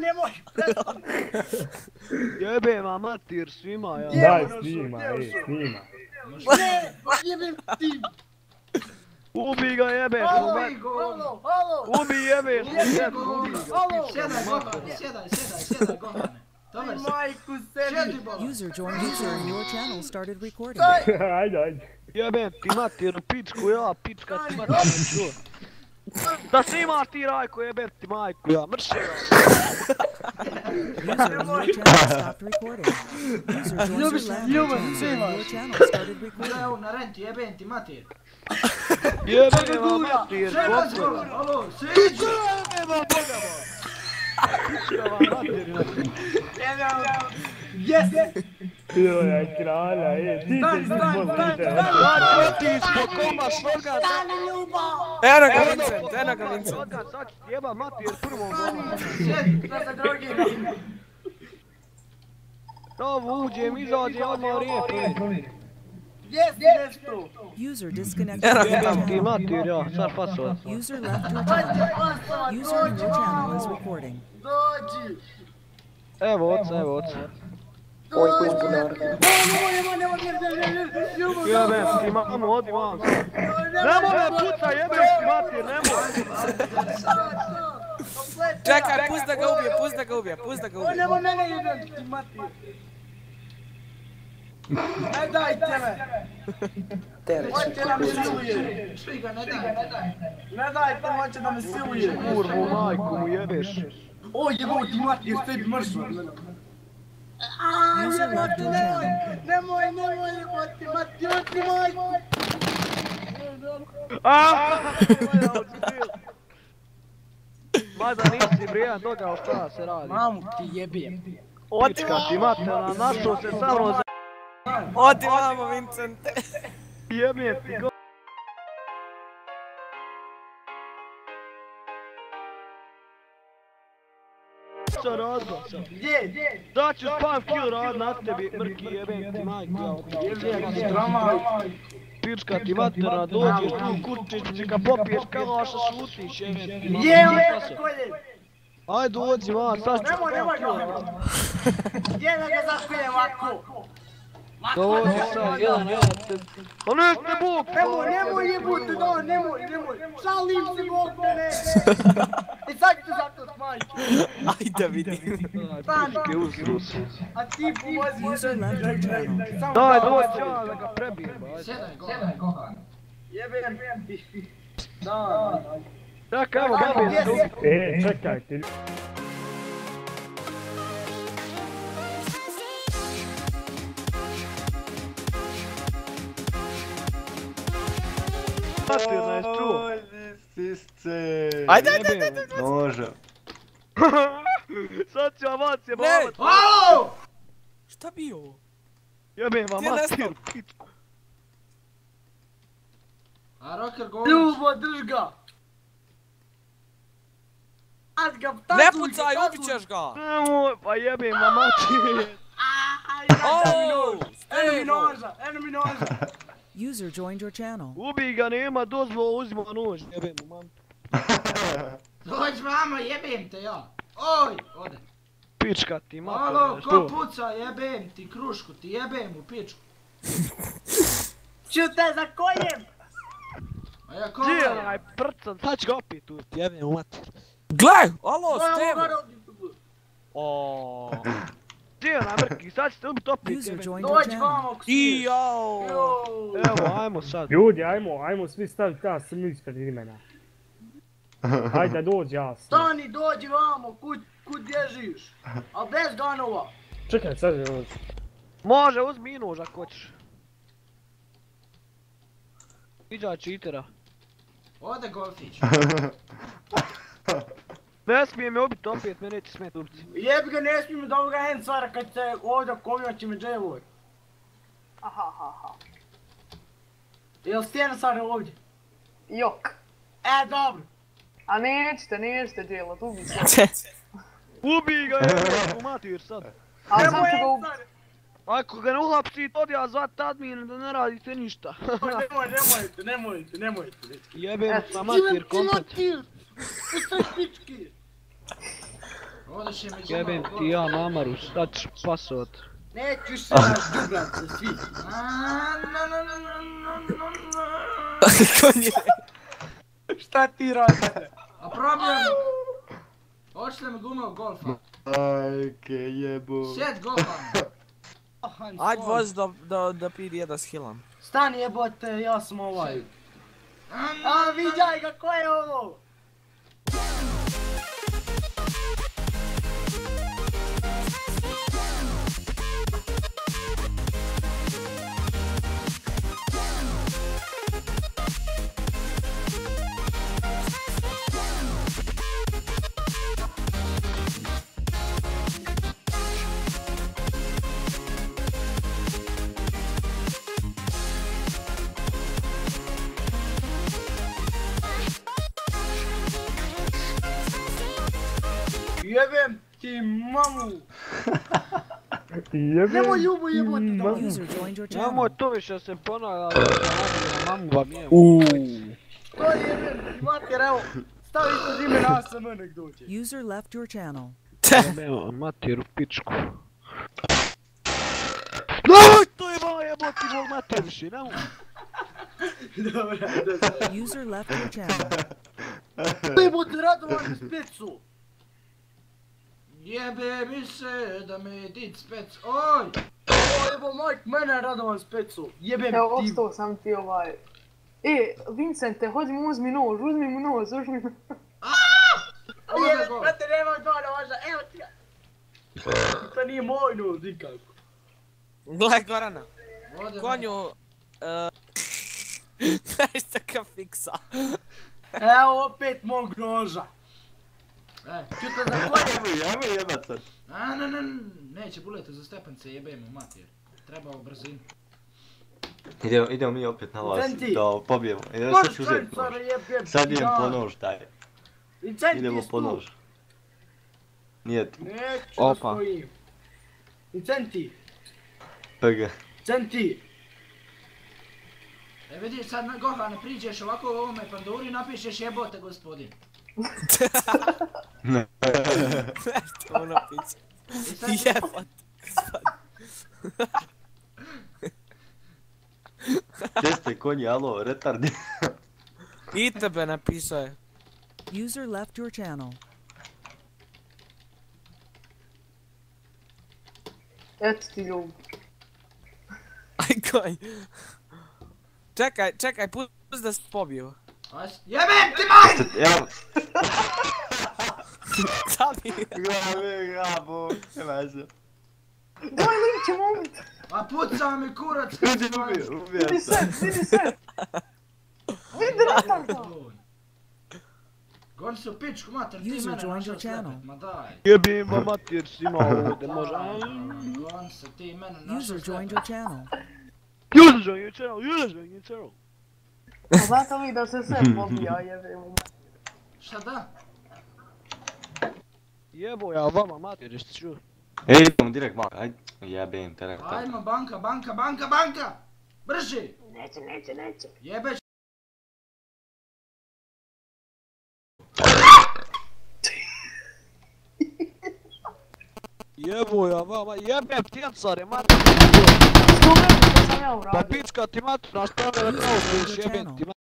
Nemoj, prestani! Jebem vam mater svima, ja. Daj, snima, snima. Ne, jebem ti! Ubi ga jebeš, Halo, ubi. halo, halo! Ubi jebeš, Jebem ubi go, ga. halo! Sjedaj Gohane, sjedaj Gohane. Dobar si. Majku sebi! Sjedi bolo. User joined user in your channel started recording. Ajde, ajde. Jebem ti mater, pičku ja, pička ti mater, čuo. Da snimaš ti Rajko, jebem ti majku ja, mrši ja. User in your channel stopped recording. User joined your lab. User in your channel started recording. Evo na renti, jebem ti mater. Jebem vam mater, Čekaj se koliko. Gohan, alo, siđi! Jebem vam Boga ba. Pička vam mater, ja. Yes! Joj, kralja, ti Stani, se stani, izbozite. stani, Znači ti ispod koma svoga. Stani, ljubav! Eno ga Vincent, eno ga Vincent. Sad ću ti jeba mater prvom gola. Sjedi! Da se drogiram! Ovo uđem, izađem, odmah rijepi. Yes, nešto! User disconnected Eno from your ga Jebem ti channel. mater, ja, sad fasovac. User left your Hajde, channel. pasa, User in dođi your channel is vamo! recording. Dođi! Evo oca, evo oca. Dođi! Nemoj, Jebem ti mamu, odi vam. Nemoj me puca, jebem ti mater, nemoj. Čekaj, pust da ga ubije, pust da ga ubije, pust da ga ubije. Nemoj mene jebem ti, mati! Ne dajte me! Hoće da me siluje! Svi ga ne dajte. Ne dajte, hoće da me siluje! Kurvu majku mu jebeš. O, jebao ti mati, jer tebi mršva! User left your channel. Nemoj, jebati mati, mati! Mada nisi brijan toga šta se radi. Mamu ti jebem! Pička ti matera, našao se samo za... Odi vamo Vincente. Jebem ti go... Šta razba sam? Gdje? Da ću spam kill rad na tebi, mrki jebem ti majku, ja Jebem ti drama! pička ti matera, dođeš tu kurčić, kad popiješ kalaša šutiš, jebem ti majku. Jebem te kolje! Ajde dođi van, sad ću Nemoj spam ga! kill rad. Gdje da ga zaspijem ovako? Dođi sad, jedan. Pa niste buk! Nemoj jebute, da, nemoj! Šalim se Bog mene! I sad ću zato smajiti! Ajde vidim. Pičke uzrus. A ti pomozi! User left your channel. Daj dođi ja da ga prebijem, ajde. Sjedaj Gohane. Jebem ti! Da! Čekaj, evo babi je tu. Čekajte. Mater, znaš čuo? Sisce. Ajde. Može. Sad ću vam vas jebavat. Alo! Šta bi ovo? Jebem vam Ti je mater, nestao. pičku. A Rocker Gohane. Ljubo, drž ga! Ad ga, Ne pucaj, ubit ćeš ga. Nemoj, pa jebem vam mater. Eno mi noža! User joined your channel. Ubi ga, nema dozvolu, uzima nož. Jebem mu mam. Dođi vamo, jebem te ja. Oj, ode. Pička ti mater, Alo, znaš ko čuo? puca, jebem ti krušku, ti jebem u pičku. Ću te za koljem! A ja ko? Gdje je onaj prcan, sad ću ga opet uvijek, jebem mu mater. Gle, alo, Stevo. Oooo. Gdje je onaj mrki, sad ćete ubit opet, User jebem. joined your Dođi channel. vamo, ako I smiješ! jao. Evo, ajmo sad. Ljudi, ajmo svi staviti ta srnu ispred imena. Ajde, dođi jasno. Stani, dođi vamo, kud bježiš? Al bez ganova! Čekaj, sad Može, uzmi i nož ako hoćeš. Iđa cheatera. Ode Golfić. Ne smije me ubiti opet, me neće smet ubiti. Jebi ga, ne smijem da ovoga Ensara kad se ovdje kovija će me dževoj. Jel Stjenosar ovdje? Jok. Dobro. A nećete djelat, ubi se. Ubi ga, jebem mu mater sad. Ali sad Nemoj ću ga ubiti. Ensar! Ako ga ne uhapsit, odi ja zvat admin da ne radite ništa. Nemojte. Jebem sa mater komplet. Puštaj pički! Odeš je među Jebem ti ja mamaru, sad ću pasovat. Neću se razgubrat se svi. Konje. Šta ti radiš? A problem... Hoćete mi gumao golfa? Ajke jebo. Sjed golfa. Ajde vozi da pidi jedan s hilom. Stani jebote, ja sam ovaj. A viđaj ga, ko je ovo? Jebem ti mamu! Nemoj ljubu jebote da vam. User joined your channel. Nemoj to više se ponavlja, mamu vam je. To jebem ti mater, evo. Stavi ispod ime na ASM nek dođe. User left your channel. Jebem materu pičku. Nemoj to jeboti moj mater više, nemoj. Dobra. User left your channel. Jebote Radovan Specu. Jebe mi se da me dit spec, oj! O, evo majk mene Radovan Specu. Jebem Evo, ti. ostao sam ti ovaj... Vincente, hođi mu uzmi nož, uzmi mu nož. Jebem, brate, nemoj to da važda, evo ti ga. To nije moj nož nikako. Gledaj Gorana. Ode Konju... Znaš takav fiksa. Evo opet mog noža. Čuto za koje? Jebo jebat sad. Neće bulete za stepence, jebemo mater. Treba u brzinu. Idemo mi opet na vas, Vicenti. da pobijemo. Idemo sad ću uzeti nož. Sad idem po nož taj. Idemo po nož. Nije tu. Neću da stojim. Vicenti, PG. Vicenti. Vidiš sad Gohane, priđeš ovako u ovome panduri i napišeš jebote gospodin. Ne. Što mu napići? Jebot. Gdje ste konji, alo, retardi? I tebe napisao je. User left your channel. Eto ti ljub. Aj konj. Čekaj, pusti da se pobiju. Jebem ti maj! Evo. Zabi. Grabo, nema se. Daj linče moment! A pucao mi kurac! Vidi se! Vidi ratarda! Gon se u pičku mater, ti User mene joined našao your channel. slepet, ma daj. Jebim vam mater svima ovdje, može. Gon se ti mene našao User joined slepet. your channel. User join your channel. A zato mi da se sve pobija, jebemo. Šta da? Jebo ja vama mater, jeste čuo? Ej, idemo direkt banka, ajde. Jebem te rekao. Ajmo banka! Brži! Neće. Jebeš! Jebo ja vama, jebem tjecare mater. Što meni da sam ja Pa uradio? pička ti mater, naš tamo da kao jebem ti mater.